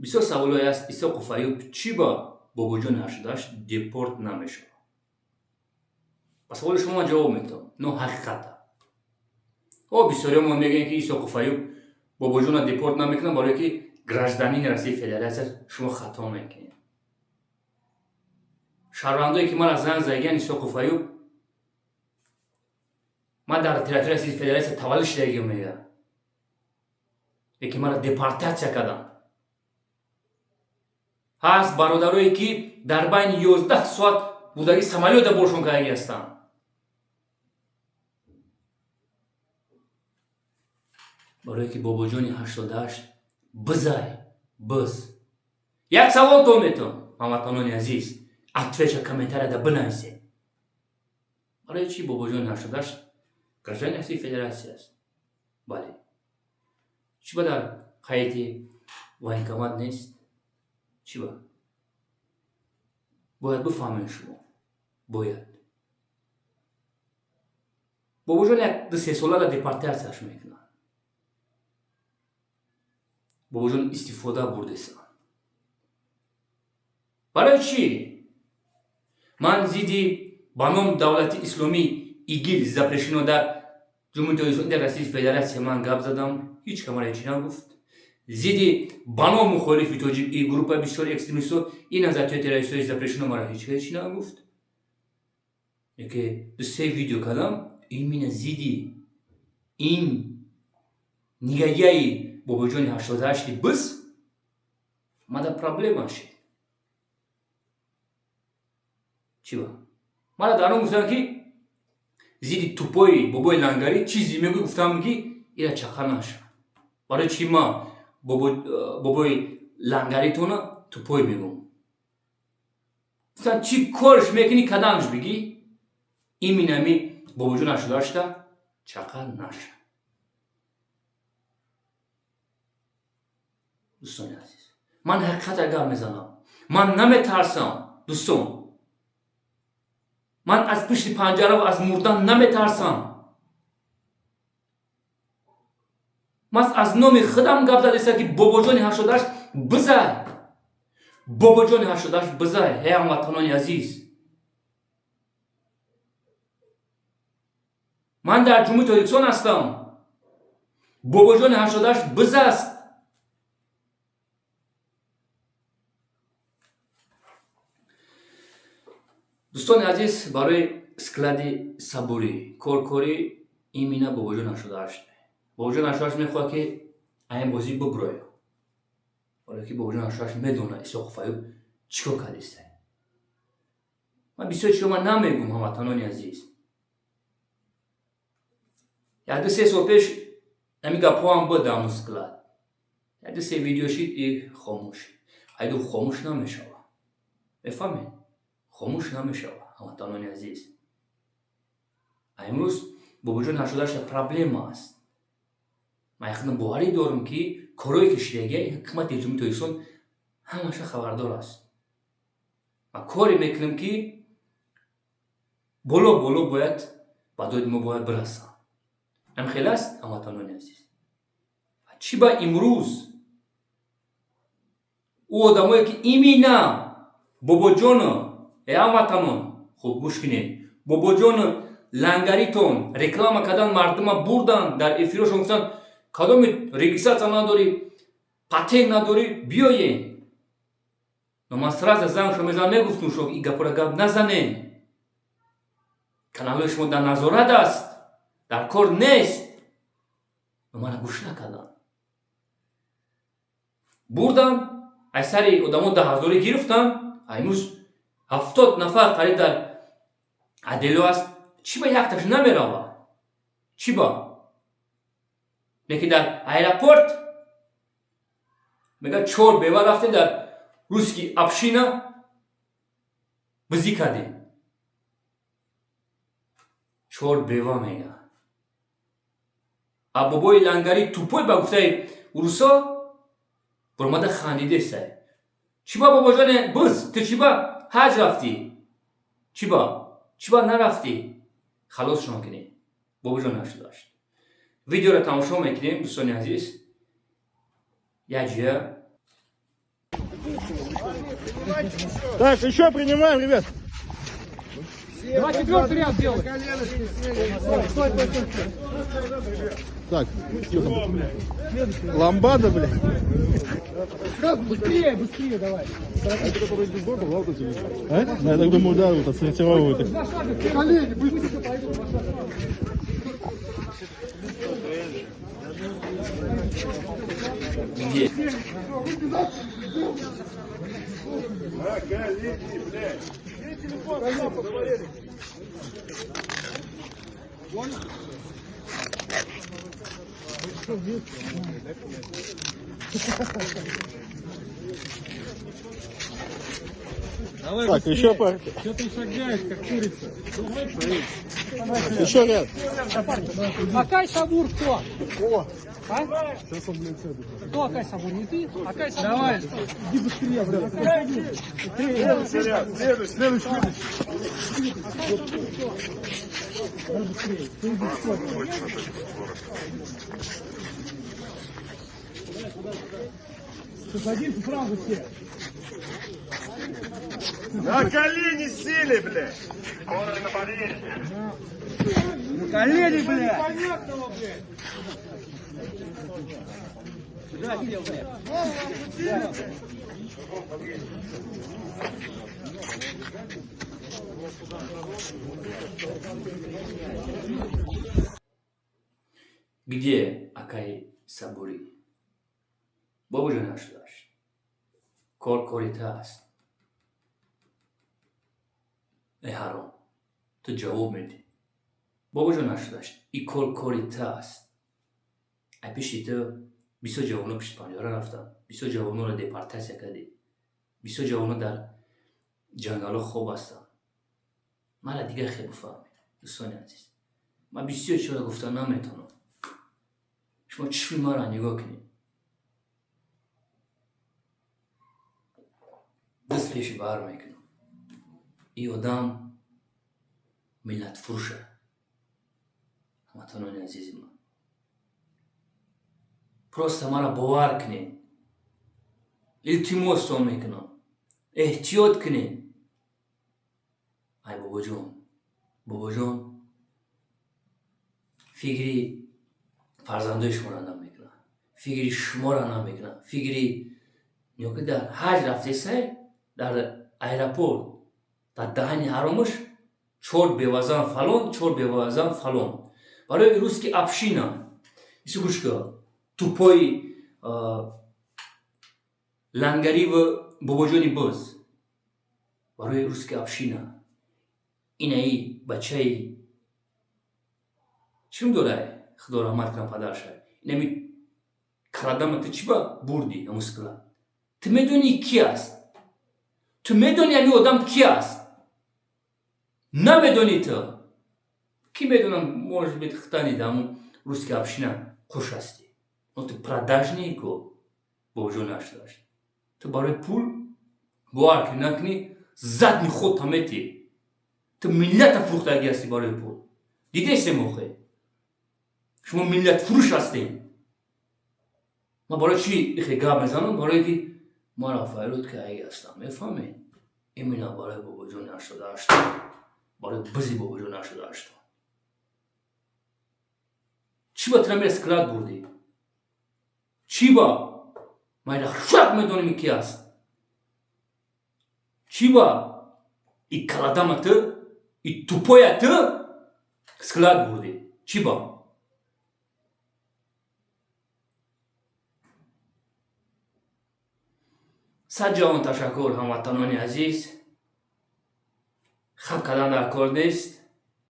Бисёр саволҳое аст: Исоқов Аюб чӣ ба Бобоҷони 88 депорт намешавад? Ба саволи шумо ман ҷавоб метавам, но ҳақиқата. О, бисёриҳо мо мегӯем, ки Исоқов Аюб Бобоҷона депорт намекунад, барое ки гражданини Россияи Федератсия. Шумо хато мекунед. Шаҳрвандое, ки мара занг задагиян: «Исоқов Аюб, ман дар территорияи Россияи Федератсия таваллуд шудагиам», мегӯяд, лекин мара депортатсия карданд. Ҳаст бародарое, ки дар байни 11 соат будаги самолёта боршон кардаги ҳастанд. Барое ки Бобоҷони 88 бизай биз. Як саволтон метавон, ҳамватанони азиз, отвеча комментарияда бинависед: барои чӣ Бобоҷони 88 гражданини Россияи Федератсия аст, бале, чӣ ба дар қайди военкомат нест? Чӣ ба? Бояд бифаҳмед, шумо бояд. Бобоҷон як ду се солада депортатсияш мекунад. Бобоҷон истифода бурдесанд. Барои чӣ ман зидди ба номи давлати исломӣ ИГИЛ, запрещено дар Ҷумҳурии Тоҷикистон, дар Россияи Федератсия, ман гап задам, ҳеҷ камара ҳечи нагуфт. Зидди ба ном мухолифи тоҷик и группа бисёри экстремистҳо и назарияи террористҳои запрещено мара ҳеҷ ҳечи нагуфт. Яке ду се видео кардам именно зидди ин нигаяи Бобоҷони 88-и биз, мада проблема шид. Чӣ ба мара дар он гуфтам, ки зидди тупои бобои лангарӣ чизе мегӯй? Гуфтам, ки ира чақа наша. Барои чӣ ма бобои лангаритона тупой мегӯм? Гуфтам, чӣ корш мекунӣ, кадамш бигӣ, именно ами Бобоҷон 88-та чақа наша. Дӯстони азиз, ман ҳақиқата гап мезанам, ман наметарсам. Дӯстон, ман аз пишти панҷара ва аз мурдан наметарсам. Ман аз номи худам гап задеста, ки Бобоҷони 88 бизай, Бобоҷони 88 бизай. Ҳей, ҳамватанони азиз, ман дар Ҷумҳури Тоҷикистон ҳастам. Бобоҷони 88 биз аст. Дӯстони азиз, барои склади сабурӣ коркорӣ именно Бобоҷон 88. Бобоҷон 88 мехоҳад, ки айн бозӣ буброяд, барое ки Бобоҷон 88 медонад, Исоқов Аюб чӣ кор кардиста. Ман бисёр чиро ман намегӯм, ҳамватанони азиз. Як ду се сол пеш ҳамин гапҳоам буд дар ҳамун склад. Як ду се видео шид и хомӯш. Айду хомӯш намешавад, мефаҳмед? Хомӯш намешавад, ҳамватанони азиз. А имрӯз Бобоҷон 88 проблема аст. Ман яқина боварӣ дорам, ки корое ки шидагия, ҳукумати Ҷумҳурии Тоҷикистон ҳамаша хабардор аст. Ма коре мекунем, ки боло боло бояд ба доди мо бояд бирасанд. Ҳам хел аст, ҳамватанони азиз. Чӣ ба имрӯз ӯ одамое, ки именно Бобоҷоно, э ҳамватанон, хуб гӯш кунед, Бобоҷоно лангаритон реклама кардан, мардума бурдан, дар эфирошон гуфтанд: «Кадоми регистрация надорӣ, патент надорӣ, биёен». Но ман сразу зангшо мезанам, мегуфтум шо: «И гапора гап назанен, каналҳои шумо дар назорат аст, дар кор нест». Но мана гӯш накарданд, бурдан, аз сари одамо 10 ҳазорӣ гирифтанд. А имрӯз 70 нафар қариб дар адело аст. Чӣ ба якташ намеравад? Чӣ ба? Лекин дар аэропорт мега чор бева рафтем, дар русский община бизӣ кардем. Чор бева мега. А бобои лангари тупой, ба гуфтаи урусо, буромада хандидесай. Чӣ ба, бобоҷоне биз, ту чӣ ба ҳаҷ рафтӣ? Чӣ ба, чӣ ба нарафтӣ? Халосшон кунед. Бобоҷон 88 видеоро тамошо мекунем, дӯстони азиз, як ҷоя. Так, еще принимаем, ребят. Давай четвертый ряд делай. Так, что там? Ламбада, блядь. Быстрее, быстрее давай. А? Ну, я так думаю, да, вот отсортировывают их. Два шага. Колени, быстро пойдут, два шага. Где? На колени, блядь. Давай. Так, еще партия. Что ты шагаешь, как курица? Еще ряд. Акай Сабур кто? О! А? Кто Акай Сабур? Не ты? Акай Сабур. Давай, иди быстрее, брат. Следующий ряд, следующий, следующий. Садимся сразу все. На колени сели, блядь. Колени, блядь! Непонятного, блядь! Где Акай Сабурӣ? Бобоҷон 88, кор кори та аст. Э ҳаром, ту ҷавоб медиҳӣ. Бобоҷон 88, и кор кори та аст. Ай пишти ту бисёр ҷавоно пишти панҷара рафтанд, бисёр ҷавононро депортатсия кардӣ, бисёр ҷавоно дар ҷангалҳо хоб ҳастанд. Мара дигар хел бифаҳмед, дӯстони азиз, ман бисёр чизро гуфта наметавонам. Шумо чишми маро нигоҳ кунед. Даст пеши бар мекунам. И одам миллатфурӯша. Ҳамватанони азизи ман, просто маро бовар кунед, илтимостон мекунам, эҳтиёт кунед. Ай бобоҷон, бобоҷон фикри фарзандои шуморо намекунад, фикри шуморо намекунад, фикри нигоҳ дар ҳаҷ рафтесай, дар аэропорт дар даҳани ҳаромаш чор бевазан фалон, чор бевазан фалон барои русский община. Ису гӯш ка, тупой лангариву бобоҷони боз барои русский община. Инаи бачаи чим дорай, худо раҳмат кунад падарша. Инами каладама ту чӣ ба бурдӣ намускила? Ту медонӣ, ки аст? Ту медонӣ, ами одам ки аст? Намедонӣ. Ту ки медонам, может быть, хитани даму русский община хуш ҳастӣ, но ту продажный ко. Бобоҷон 88, ту барои пул, бовар кунӣ накунӣ, задни худта метӣ. Ту миллата фурӯхтагӣ ҳастӣ барои пул. Дидесем охе, шумо миллатфурӯш ҳастем. Ман барои чӣ ихе гап мезанам? Барое ки ман рафаэлот ки аи ҳастам, мефаҳмед? Именно барои бобоҷони 88, барои бизи бобоҷони 88. Чӣ ба ту склад бурдӣ? Чӣ ба? Ман ира шак медонем, ки аст. Чӣ ба и каладама ту, и тупой я ту склад бурдӣ? Чӣ ба? Сад ҷавон ташаккур, ҳамватанони азиз. Хаб кардан дар кор нест.